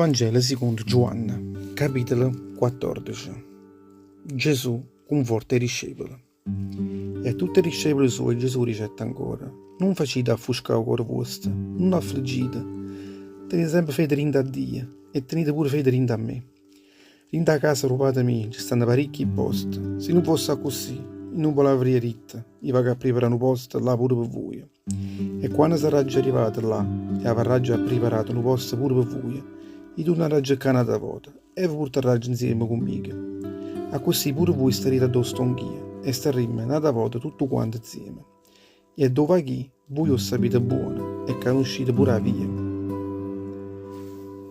Vangelo sicondo Giuanne, capitolo 14. Gesù cunforta 'e discepole. E a tutte 'e discepole suoje Gesù dicette ancora, Nun facite affuscà 'o core vuosto, nun affliggite. Tenite sempe fede dint' a Dio e tenite pure fede dint' a me. Dint' 'a casa d' 'o pate mio nce stanno paricchi poste, si nun fosse accussì, io nun ve l'avrìa ditto, io vaco a priparà nu posto là pure pe vuje. E quanno sarraggio arrivato là e avarraggio appriparato nu posto pure pe vuje, io turnarraggio ccà n'ata vota e ve purtarraggio nzieme cu mmico. Accussì pure vuje starrite addò stongh'io e starrimme n'ata vota tuttu quante nzieme. E addò vach'io, vuje 'o ssapite buono e canuscite pure 'a via.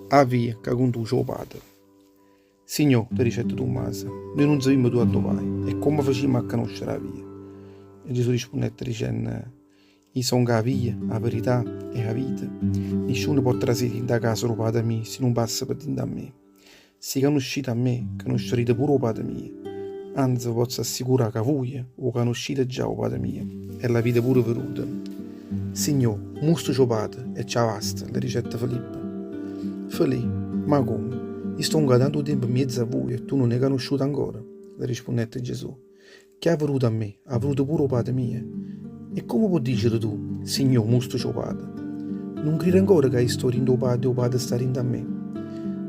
'a via ca cunduce 'o Pate. Signò, le dicette Tummaso, nuje nun sapimmo tu addò vai e comme facimmo a canoscere 'a via? E Gesù rispunnette dicenne, I' songo 'a via, 'a verità e 'a vita. Nisciuno pò trasì dint' 'a casa d' 'o Pate mio si nun passa pe dint' a me. Si canuscite a me, canusciarite pure 'o Pate mio. Anze, ve pozzo assicurà ca vuje 'o canuscite già 'o Pate mio e l'avite pure veduto. Signò, mustrace 'o Pate e ce avasta, le dicette Felippo. Felì, ma comme? Io stongo 'a tantu tiempo 'mmiezzo a vuje e tu nun 'e canusciuto ancora? Le rispunnette Gesù. Chi ha veduto a me, ha veduto pure 'o Pate mio. E comme può dicere tu, Signò, mustrace 'o Pate? Nun crire ancora ca io sto dint' 'o Pate e 'o Pate sta dint' a me?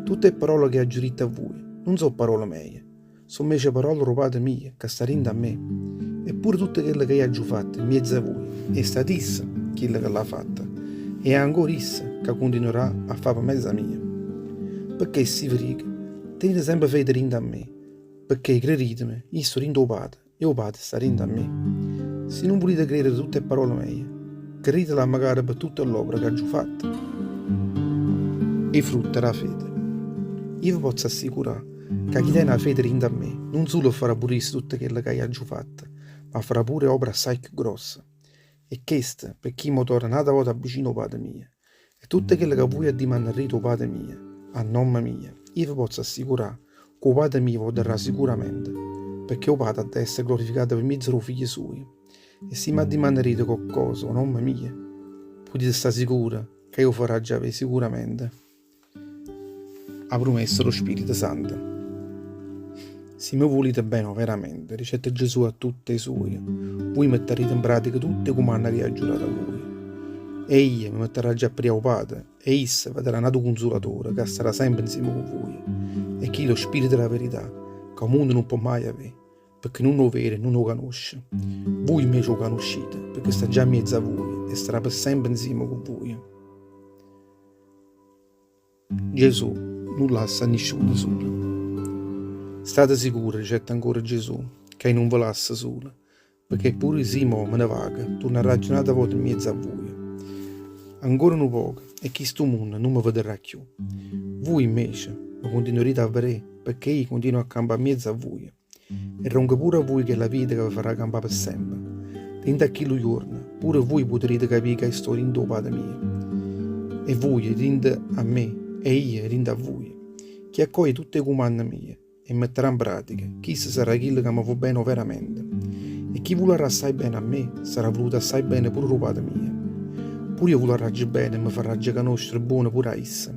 Tutte 'e parole che aggio ditto a vuje, nun so' parole meje. So' 'mmece parole d' 'o Pate mio ca sta dint' a me. E pure tutto chello che io aggio fatto 'mmiezzo a vuje, è stato isso chillo che l'ha fatto, e è ancora isso ca cuntinuerà a fa' pe mezza mia. Pecché si ve dico, Tenite sempe fede dint' a me, pecché, creriteme, io sto dint' 'o Pate e 'o Pate sta dint' a me. Si nun vulite credere tutte 'e parole meje, creditele ammacaro pe tutte ll'opere ch'aggio fatto. 'E frutte d' 'a fede. Io ve pozzo assicurà ca chi tene 'a fede dint' a me nun sulo farà pure isso tutto chello ca io aggio fatto, ma farà pure opere assaje cchiù grosse. E chesto pecché io mo torno n'ata vota vicino 'o Pate mio. E tutto chello ca vuje addimannarrite 'o Pate mio, a nomme mio, io ve pozzo assicurà ca 'o Pate mio v'o darrà sicuramente, pecché 'o Pate adda essere glorificato pe miezo d' 'o Figlio sujo. E si m'addimannarrite coccosa 'o nomme mio, putite sta sicure ca io 'o farraggio avè sicuramente. 'A prumessa d' 'o Spirito Santo. Si me vulite bene overamente, dicette Gesù a tutte 'e suoje, vuje mettarrite 'npratica tutte 'e cumanne ca io aggio dato a vuje. E io me mettarraggio a prià 'o Pate, e isso ve darà n'ato Cunzulatore ca starà sempe 'nzieme cu vuje, e chillo è 'o Spirito d' 'a verità, ca 'o munno nun pò maje avè, pecché nun 'o vede e nun 'o canosce. Vuje invece 'o canuscite, pecché sta già 'mmiezzo a vuje e starà pe sempe 'nzieme cu vuje. Gesù nun lassa a nisciuno sulo. State sicure, dicette ancora Gesù, ca i' nun ve lasso sulo, pecché pure si mo me ne vaco, turnarraggio n'ata vota 'mmiezzo a vuje. Ancora nu poco e chistu munno nun me vedarrà cchiù. Vuje invece me cuntinuarite a vedé, pecché i' continuo a campà 'mmiezzo a vuje. E rongo pure a vuje chella vita ca ve farrà campà pe sempe. Dint' a chillu juorno, pure vuje putarite capì ca i' sto dint' 'o Pate mio, e vuje dint' a me, e io dint' a vuje. Chi accoglie tutt' 'e cumanne mieje e 'e metterà 'npratica, chisto sarrà chillo ca me vò bene overamente. E chi vularrà assaje bene a me, sarrà vuluto assaje bene pure d' 'o Pate mio. Pure io vularraggio bene e me farraggio canoscere buono pure a isso.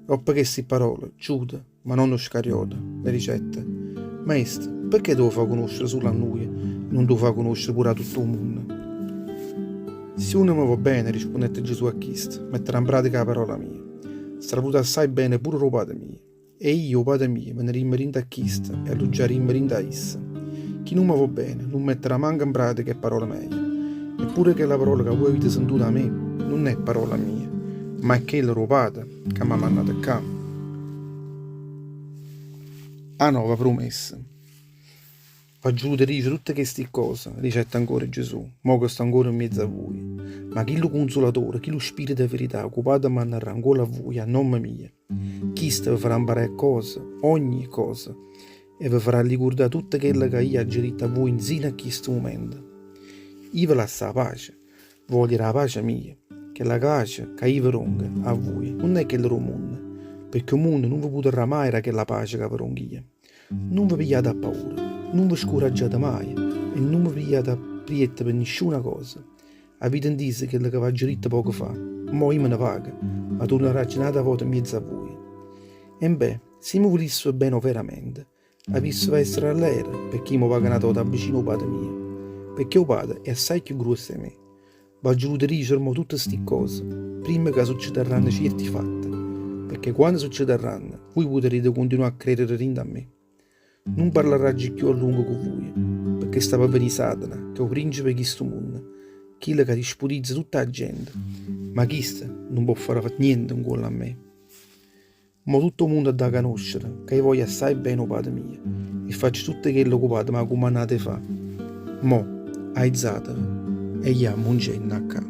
Doppo chesti parole, Giuda, Ma non 'o Scariota, le dicette, Maestro, pecché te 'o fa cunoscere sulo a nuje e nun te 'o fa cunoscere pure a tutto 'o munno? Si uno me vo' bene, rispunnette Gesù a chisto, metterà 'npratica 'a parola mia. Sarà vuluto assai bene pure d' 'o Pate mio. E io e 'o Pate mio venerimmo dint' a chisto e alluggiarimmo dint' a isso. Chi nun me vo' bene, nun metterà manco 'npratica 'e parole meje. E pure chella parola ca vuje avite sentuto 'a me, nun è parola mia, ma è chella d' 'o Pate. Ca m'ha mannato ccà. 'a nova prumessa. V'aggio vuluto dicere tutte chesti ccose, dicette ancora Gesù, mo ca sto ancora 'mmiezzo a vuje. Ma chillu Cunzulatore, chillu Spirito 'e verità ca 'o Padre mannarrà 'ncuollo a vuje a nomme mio, chisto ve farà 'mparà 'e ccose, ogni cosa, e ve farà allicurdà tutto chello ca io aggio ditto a vuje 'nzino a chistu mumento. Io ve lasso 'a pace. Voglio dà 'a pace mia, chella pace ca io ve dongo a vuje nun è chella d' 'o munno, pecché 'o munno nun ve putarrà maje dà chella pace ca ve dongo io. Nun ve pigliate appaura, nun ve scuraggiate maje e nun ve pigliate apprietto pe nisciuna cosa. Avite 'ntiso chello ca v'aggio ditto poco fa, Mo io me ne vaco, ma turnarraggio n'ata vota 'mmiezzo a vuje. Embè, si me vulisseve bene overamente, avisseve essere allere pecché io mo vaco n'ata vota vicino 'o Pate mio, pecché 'o Pate è assaje cchiù gruosso 'e me. V'aggio vuluto dicere mo tutte sti ccose, primma ca succedarranno cierti fatte, pecché quanno succedarranno, vuje putarrite cuntinuà a credere dint' a me. Nun parlarraggio cchiù a luongo cu vuje, pecché sta pe venì Satana, ch'è 'o princepe 'e chistu munno, chillo ca disputizza tutta 'a gente, ma chisto nun pò fà niente 'ncuollo a me. Mo tutto 'o munno adda canoscere ca io voglio assaje bene 'o Pate mio e faccio tutto chello ca 'o Pate m'ha cumannato 'e fà. Mo aizateve e jammuncenne 'a ccà.